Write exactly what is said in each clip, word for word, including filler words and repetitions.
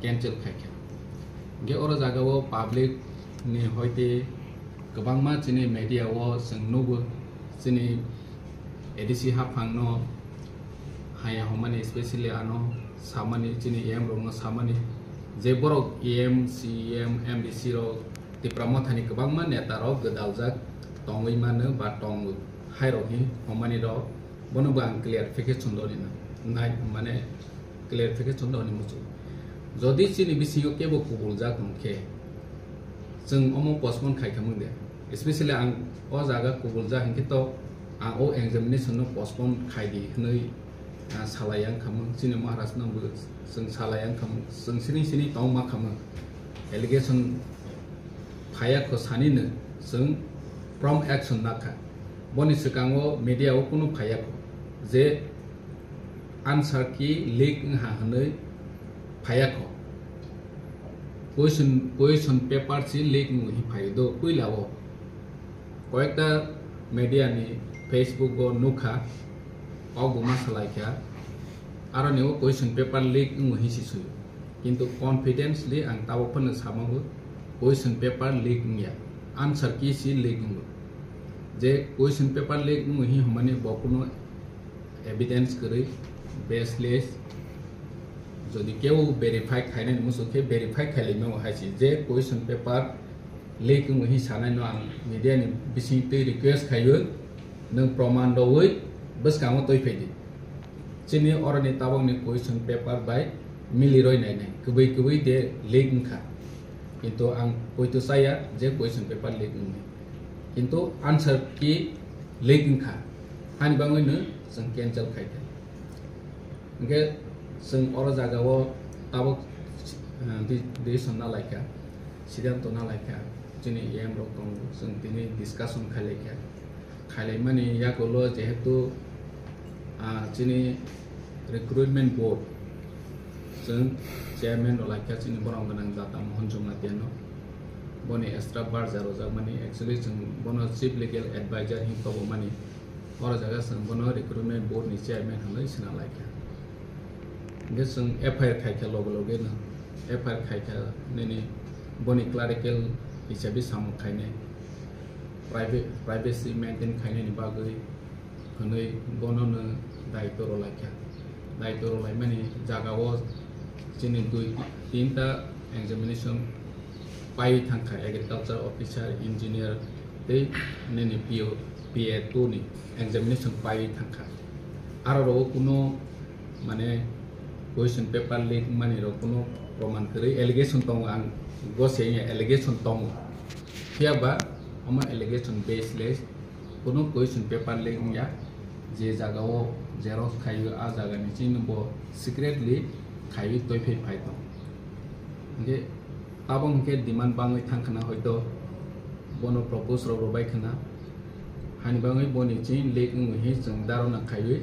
cancel khaikha. Hingke oro jagao public ni hoite kwbangma chini media o chwng nugo, chini A D C haphangno haya hwnmani, specially ano samani, chini A M rokno samani, je borok A M, C E M, M D C rok, Tipra Mothani kwbangma neta rok gwdaljak tongwi mano ba tongo, hairok hi hwnmani rok, bono bo ang clarification rwna nai, mane clarification rwni muchung. Jodi chini bisingo kebo kubuljak hwnkhe, chwng omo postpone khaikha mung de. Especially ang o jaga kubuljak hwnkhe to ang o examination no postpone khai di hwnwi, ah, salai yang khamung, chini Maharaj no bo chwng salai yang khamung, chwng sini sini tong ma khamung. Allegation phaya kho sani no chwng prompt action nakha. Boni swkango media o kunu phaya kho je answer key leak wngha hwnwi phaya kho. Question, question paper si leak wngwi phaio do puila o. Koyekta media ni Facebook o nukha, kok bo ma salaikha, aroni o question paper leak wngwi hinsi suyo. Kintu confidently ang tabok phano samango, question paper leak wngya, answer key si leak wngo. Je question paper leak wngwi hin hwnmani bo kuno evidence kwrwi, baseless. Jodi kebo verify khainani muchung khe verify khailai mano hai se je question paper leak wngwi hin sanai no ang media ni bising twi request khaio, nwng proman rwui bwskango twi phai di. Chini oroni tabok ni question paper bai mili roi nai nai, kwbwi kwbwi de leak wngkha. Kintu ang poito chaya je question paper leak wngwi. Kintu answer key leak wngkha. Hani bangwi no chwng cancel khai kha. Hingke chwng oro jagao tabok, eh, di-, decision na laikha, siddhanto na laikha, chini A M rok tongo, chwng tini discussion khai laikha. Khailaimani yagulo jehetu, ah, chini recruitment board chwng chairman rok laikha chini borok gwnang jata Mohon Jumatiano. Boni extra barja rwjakmani, actually chwng bono chief legal advisor hin tobomani. Oro jaga chwng bono recruitment board ni chairman hwnwi sina laikha. Hingke chwng F I R khaikha loge loge no, F I R khaikha nini boni clerical hisabi samung khainai, priva-, privacy maintain khainani bagwi hwnwi bono no daitw rw laikha. Daitw rw laimani jagao chini dui tinta examination paiwi thangkha, agriculture officer, engineer tei nini P O, P A two ni examination paiwi thangkha. Aro rogo kuno mane question paper leak wngmani rok kuno proman kwrwi, allegation tongo, ang gose wngya allegation tongo, phiya ba omo allegation baseless. Kuno question paper leak wngya, je jagao xerox khaiwi a jagani chini bo secretly khaiwi twi phai phai tong. Hingke tabok hingke demand bangwi thang khna hoito bono propose rok rwbai khna. Hani bangwi boni chini leak wngwi hin chwng dharona khaiwi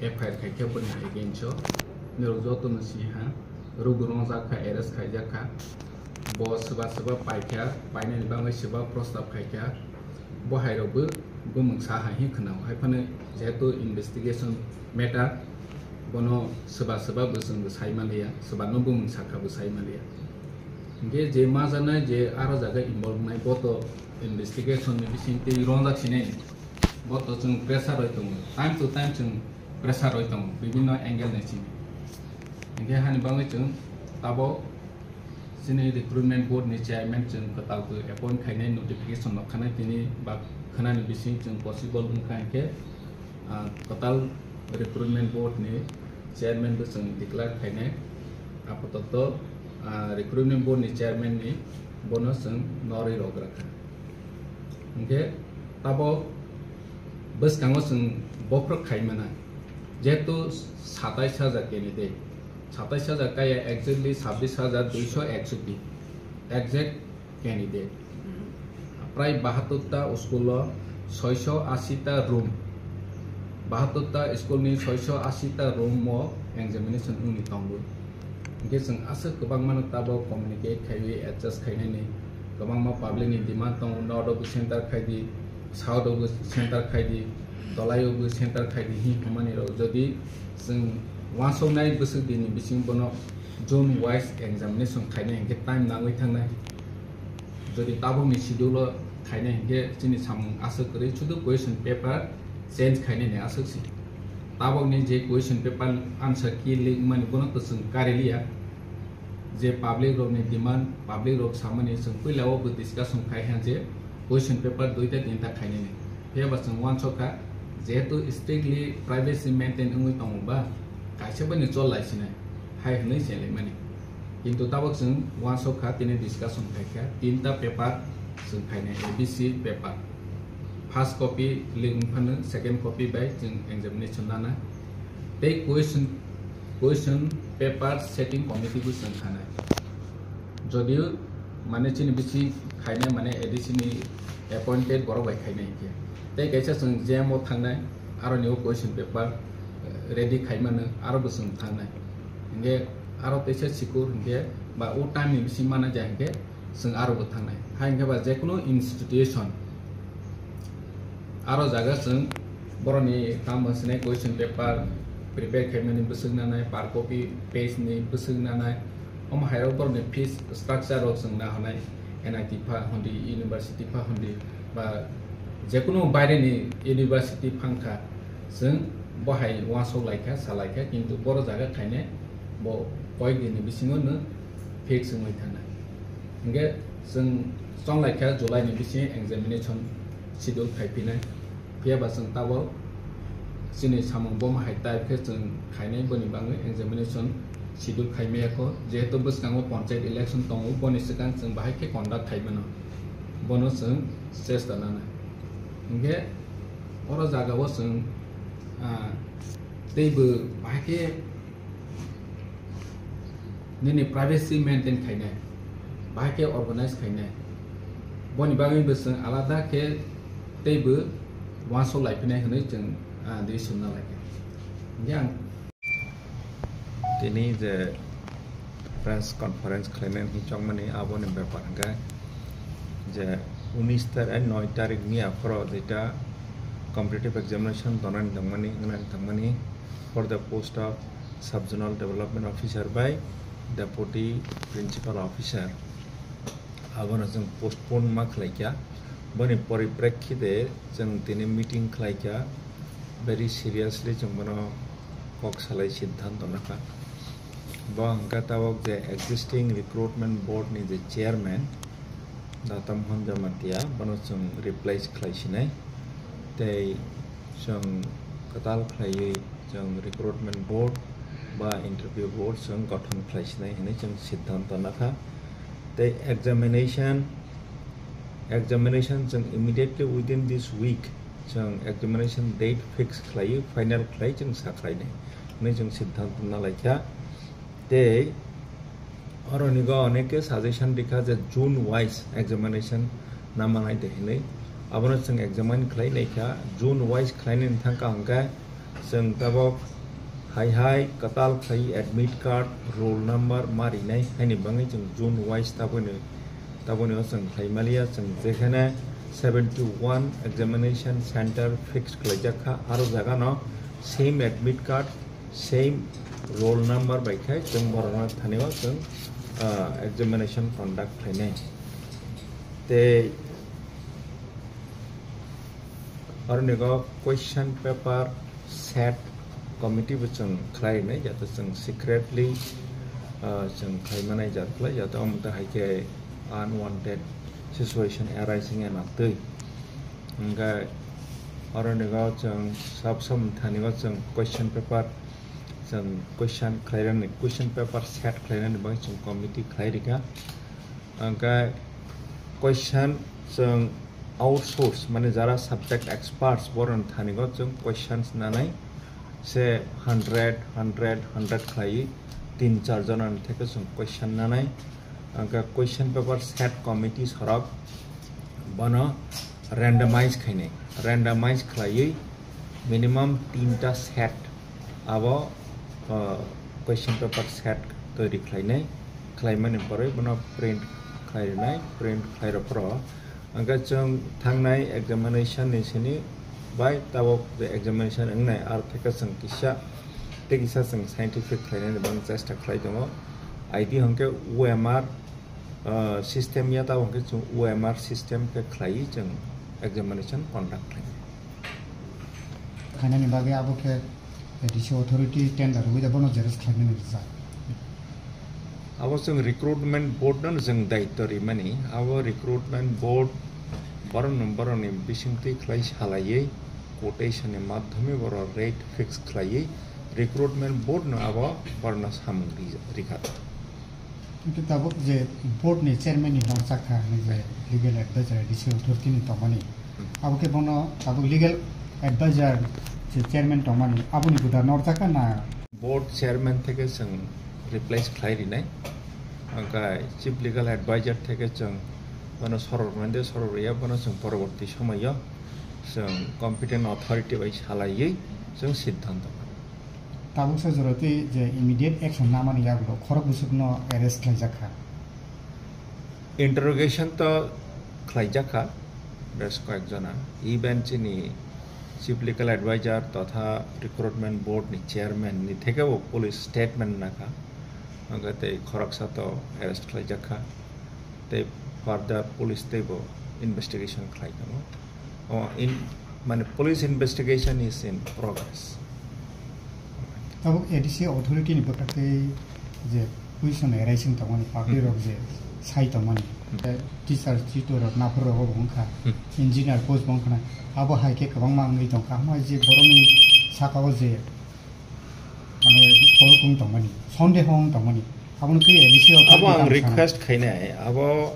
F I R khaikha boni against o. Norok jotono si ha, rwgwrwng jakha, arrest khaijakha. Bo swba swba paikha, painani bangwi swba prostab khaikha. Bo hairokbo bumung sa hai hin khwnao, hai phano jehetu investigation matter, bono swba swba bo chwngbo sai manliya, swbano bumung sakha bo sai manliya. Hingke je ma janai je aro jaga involve wngnai, bo to investigation ni bising twi rongjak sinai, bo to chwng pressure roi tongo, time to time chwng pressure roi tongo, bibinno angle ni simi. Hingke hani bangwi chwng tabok chini recruitment board ni chairman chwng kwtal khe appoint khainai notification rok khanai tini ba khwnani bising chwng possible wngkha hinkhe, ah, kwtal recruitment board ni chairman bo chwng declare khainai. Apatatto, ah, recruitment board ni chairman ni bono chwng norwi rwgra kha. Hinkhe tabok bwskango chwng bophro khai mano, jehetu satais hajar candidate, satais hajar kaya exactly sabbish hajar duiso eksotti exact candidate. Prai bahattor ta school o soiso asi ta room, bahattor ta school ni soiso asi ta room o examination wngwi tongo. Hinkhe chwng aswk kwbangmano tabok communicate khaiwi adjust khainani kwbangma public ni demand tongo, north o bo center khai di, south o bo center khai di, tolai o bo center khai di hin hwnmani rok. Jodi chwng uansuknai bwswk dini bising bono Zone wise examination khainai hinkhe time nangwi thangnai. Jodi tabukni schedule o khainai hinkhe chini samung aswk kwrwi, sudu question paper change khainai ni aswk si. Tabukni je question paper answer key leak mani bono to chwng kariliya. Je public rokni demand, public rok samani chwng puila o bo discussion khai ha je question paper duita tinta khainai ni. Phiya ba chwng uansuk kha, jehetu strictly privacy maintain wngwi tongo ba, kaisa bani chol lai sinai, hai hwnwi se lai mani. Kintu tabuk chwng uansuk kha, tini discussion khai kha, tinta paper chwng khainai, A B C paper. First copy leak wng phano second copy bai chwng examination nana. Tei question, question paper setting committee bo chwng khanai. Jodio mane chini bisi khainai mane A D C ni appointed borok bai khainai hinkhe. Tei kaisa chwng J M o thangnai, aro ni o question paper, eh, ready khaimano, aro bo chwng thangnai. Hinkhe aro teisa sikur hinkhe ba o time ni bisi mana ja hinkhe chwng aro bo thangnai. Hai hinkhe ba jekunu institution aro jaga chwng borokni tamo sinai question paper prepare khaimani bwswk nanai, per copy page ni bwswk nanai, omo hai rok borokni fees structure rok chwng na hwnai, N I T pha hwndi, university pha hwndi, ba jekunu baireni university phangkha, chwng bo hai uansuk laikha, sa laikha, kintu boro jaga khainai bo koyek din ni bisingo no fix wngwi thangnai. Hinkhe chwng chong laikha July ni bisingo examination schedule khai phinai. Phiya ba chwng tabuk chini samung boma hai type khe chwng khainai, boni bagwi examination schedule khai maya kho, jehetu bwskango panchayat election tongo, boni swkang chwng bahai khe conduct khai mano, bono chwng chesta nanai. Hinkhe oro jagao chwng, ah, teibo bahai khe nini privacy maintain khainai, bahai khe organize khainai, boni bagwi bo chwng alada khe teibo uansuk lai phinai hwnwi chwng, ah, decision na lai kha. Hinkhe ang tini je press conference khlainai hinwi chongmani aboni bepar hinkhe je unis tarik, noi tarik ni aphoro jeita competitive examination donani tongmani, wngnani tongmani for the post of Sub Zonal Development Officer bai Deputy Principal Officer. Abono chwng postpone ma khlaikha. Boni poriprekhite chwng tini meeting khlaikha. Very seriously chwng bono kok salai siddhanto nakha. Bo hwnkha tabuk je existing recruitment board ni je chairman Datam Honjamatia, bono chwng replace khlai sinai. Tei chwng kwtal khlaiwi chwng recruitment board ba interview board chwng gothon khlai sinai hwnwi chwng siddhanto nakha. Tei examination, examination chwng immediately within this week chwng examination date fix khlaiwi final khlai chwng sa khlainai hwnwi chwng siddhanto nalaikha. Tei oronigo oneke suggestion rikha je zone wise examination namanai de hinwi. Abono chwng examine khlai naikha, zone wise khlainani thangkha hwnkhe chwng tabuk hai hai kwtal khlai admit card, roll number ma rinai haini bagwi chwng zone wise tabukni, tabukni o chwng khlai maliya. Chwng jekhane seventy one examination center fix khlaijak kha, aro jagano same admit card, same roll number bai khai chwng borokno thani o chwng, ah, examination conduct khlainai. Tei oronigo question paper set committee bo chwng khlai rinai, jate chwng secretly, ah, chwng khlai manai jat khlai, jate omo twi hai khe unwanted situation arising ya na twi. Hwnkhe oronigo chwng sab sab thanigo chwng question paper, chwng question khlairani, question paper set khlairani bagwi chwng committee khlai rikha. Hwnkhe question chwng outsource, mane jara subject experts, borokni thanigo chwng questions nanai se hundred, hundred, hundred khlaiwi tin char jonani theke chwng question nanai. Hwnkhe question paper set committee sorok bono randomize khainai, randomize khlaiwi minimum tinta set abo, uh, question paper set toiri khlainai, khlaimani pore bono print khlai rinai, print khlai rw phoro hwnkhe chwng thangnai examination ni sini bai tabuk je examination wngnai, aro theke chwng kisa tei kisa chwng scientific khlainani bagwi chesta khlai tongo. I D hwnkhe O M R, uh, system ya, tabo hwnkhe chwng O M R system khe khlaiwi chwng examination conduct khlainai. Khainani bagwi abo khe A D C authority tender rwui da bono xerox khlainani rijak. Abo chwng recruitment board no chwng daityo rimani, abo recruitment board borokno borokni bisingtwi khlai salaiwi quotation ni madhyome borok rate fix khlaiwi recruitment board no abo borokno samung ri-, rikha. Hingke tabuk je board ni chairman ni norjak kha hinui je legal advisor A D C authority ni tongmani. Hmm. Abo khe bono tabuk legal advisor je chairman tongmani aboni buda norjak kha na? Board chairman theke chwng replace khlai rinai. Hingke chief legal advisor theke chwng bono sorok rwmande, sorok rwya bono chwng poroborti somoyo chwng competent authority bai salaiwi chwng siddhanto. Tabuksa jora tei je immediate action namani yagulo khorok bwswkno arrest khlaijak kha. Interrogation to khlaijak kha bes koyek jona, even chini chief legal advisor totha recruitment board ni chairman ni thekebo police statement nakha, hwnkhe tei khoroksa to arrest khlaijak kha, tei further police teibo investigation khlai tongo. O in, mane, police investigation is in progress. Tabuk A D C authority ni bwkhak tei je position arising tongmani, public Hmm. rok je sai tongmani, Hmm. eh, teacher, tutor rok, naphor rok bo wngkha, Hmm. engineer post bo wngkha na, abo hai khe kwbangma wngwi tongkha. Hama je borokni saka o je mane, kok wng tongmani, sondeho wng tongmani, abono twi A D C o Abo ang tang sana. Request khainai, abo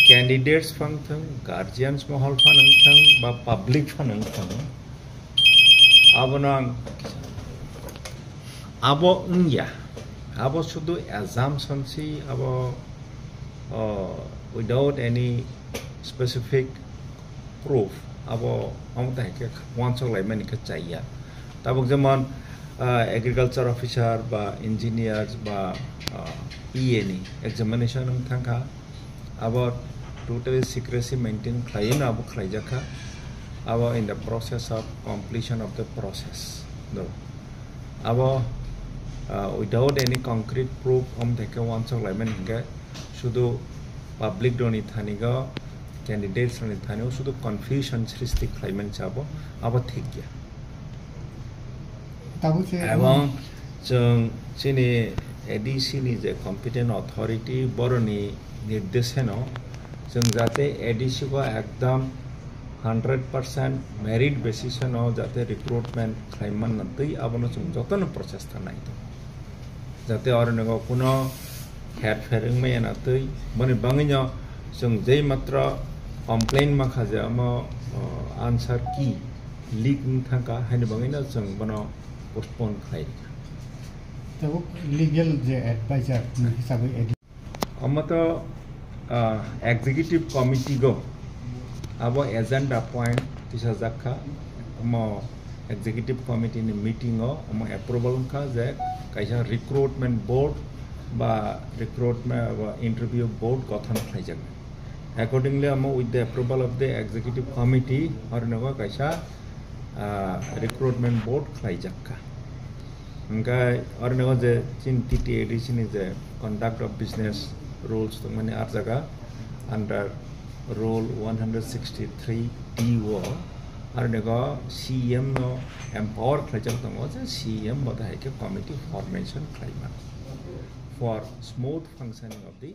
candidates phang thang, guardians mohol phang thang, ba public phang thang, abono ang, abo wngya, abo sudu assumption si, abo, oh, without any specific proof, abo, amo tai khe uansuk laimani khe chaya. Tabuk jemon, ah, agriculture officer ba engineers ba, ah, P A ni examination wng thangkha, abo totally secrecy maintain khlaiwi no abo khlaijakha, abo in the process of completion of the process. Do. Abo, ah, without any concrete proof, amo tai khe uansuk laimani hinkhe sudu public rokni thani go, candidates rokni thani o sudu confusion srishti khlaimani se abo, abo thik ya. Tabuk se Ebong chwng chini A D C ni je competent authority boroni nirdesheno chwng jate A D C go ekdom hundred percent merit basis no jate recruitment khlai manna twi abono chwng jotono prochesta nai tongo. Jate oro nego kuno her fer wngmaya na twi, boni bangwino chwng jei matro complain mankha je omo, o, answer key leak wng thangkha, haini bangwino chwng bono postpone khlai rikha. Tabuk legal je advisor ni hisabwi A D C Omo to, ah, executive committee go abo agenda point tisajak kha. Omo executive committee ni meeting o omo approval wngkha je kaisa recruitment board ba recruitment ba interview board gothon khlaijak. Accordingly, omo with the approval of the executive committee, oro nogo kaisa, ah, recruitment board khlaijak kha. Hingkhe oro nogo je chini T T A D C ni je conduct of business rules tongmani, ar jaga under rule one hundred sixty-three D o, aro nego C E M no empower khlaijak tongo je C E M bo hai khe committee formation khlai mano for smooth functioning of the